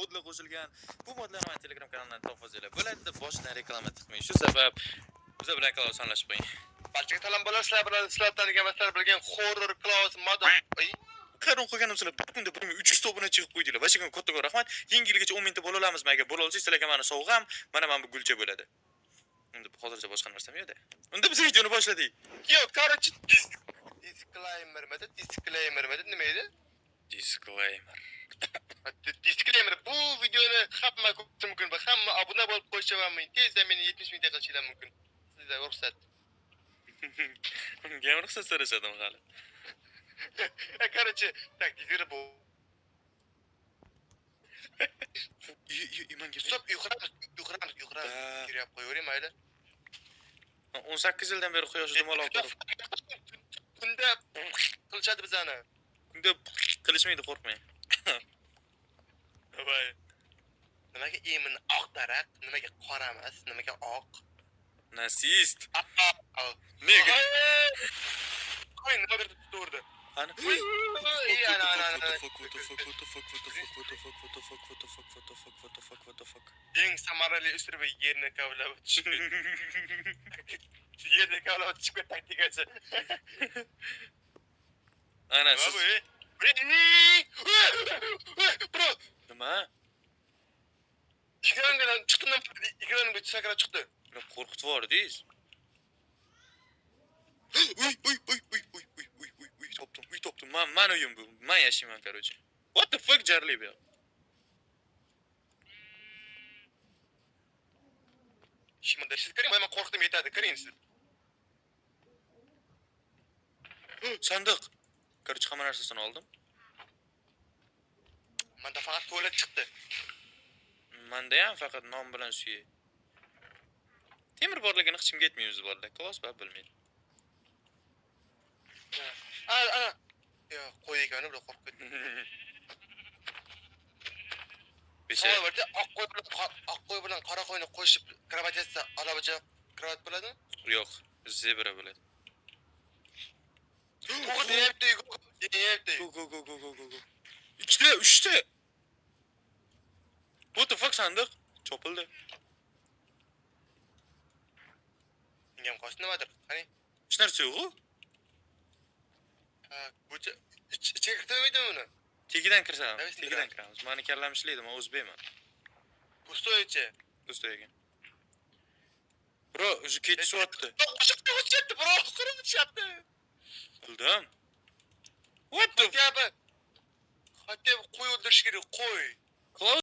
Modlar qo'shilgan. Bu modlarni men Telegram kanalimdan topib bo'ladi. Boshidan reklama tiqmang. Shu sabab biza bilan kanal sonlashib qo'ying. Barchaga salom bo'lar, sizlar bilan sizlar tanigan va sizlar bilgan horror Klaus Mother. Hayron qolganim, sizlar bir kunda 1300 ta obuna chiqib qo'ydinglar. Vashiga kattakon rahmat. Yangi yilgacha 10 mingta bo'la olamizmi? Agar bo'la olsak, sizlarga mani sovg'am, mana bu gulcha bo'ladi. Endi hozircha boshqa narsam yo'q-da. Unda biz videoni boshladik. Yo'q, короче, disclaimer midi? Disclaimer midi? Nima edi? Disclaimer. Disclaimer. Bu videoni hamma ko'rishi mumkin va hamma obuna bo'lib qo'yishi va tezda meni 70 mingta qilishinglar mumkin. Sizlarga ruxsat. Unga ham ruxsat so'rashadim hali. Короче, так, dizeri bu. Manga Stop, uyg'uramiz, uyg'uramiz, uyg'uramiz. Da. Kirib qo'yavering mayli. 18 yildan beri quyosh dumaloq turib. Tunda qilishadi bizani. Tunda qilishmaydi, qo'rqmang. Voy. Nimaga emin oq daraxt, nimaga qora emas, nimaga oq? Nasist. Nega? Qo'y, nimadir tutib. Qani? Ana, ana, ana. What the fuck, what the fuck, what the fuck, what the fuck, what the fuck, what the fuck, what the fuck, what the fuck, what the fuck, what the fuck. Eng samarali usul yerni kavlab o'tish. Yerni kavlab o'tish taktikachi. Ana Nima siz bu? Bro, nima? ekranga chiqdi, ekranga sakrab chiqdi. Qo'rqitib yubordingiz. Uy, uy, uy, uy, uy, uy, uy, uy, uy, topdim, uy topdim. Man uyim bu. Man yashayman, короче. What the fuck jarli bu yoq? Shimda siz kiring, men qo'rqdim, yetadi, kiring siz. Sandiq. Короче, hamma narsasini oldim. Menda faqat tualet chiqdi. Menda ham faqat non bilan suyak. Temir borligini hech kimga aytmaymiz bolalar. Klaus bab bilmaydi. Ana, ana. Yo'q, qo'y ekan, bular qo'rqib ketdim. Besha. Savol borda, oq qo'y bilan oq qo'y bilan qora qo'yni qo'shib kravat yatsa, alabacha kravat bo'ladimi? Yo'q, zebra bo'ladi. To'g'ri deyapti, deyapti. Go go go go go go go. Ikkita, uchta. What the fuck sandiq? Chopildi. Menga ham qochdi nimadir. Qani? Hech narsa yo'q-ku. Ha, bu ichiga kirtavermaydimi buni? Tegidan kirsam, Давай tegidan kiramiz. Mani kallam ishlaydi, men o'zbekman. Пустой ichi. Пустой ekan. Bro, уже kech tushyapti. Qo'shiq o'chyapti, bro, qurib o'chyapti. Bildim. What the Хотя бы qo'y o'ldirish kerak, qo'y. Klaus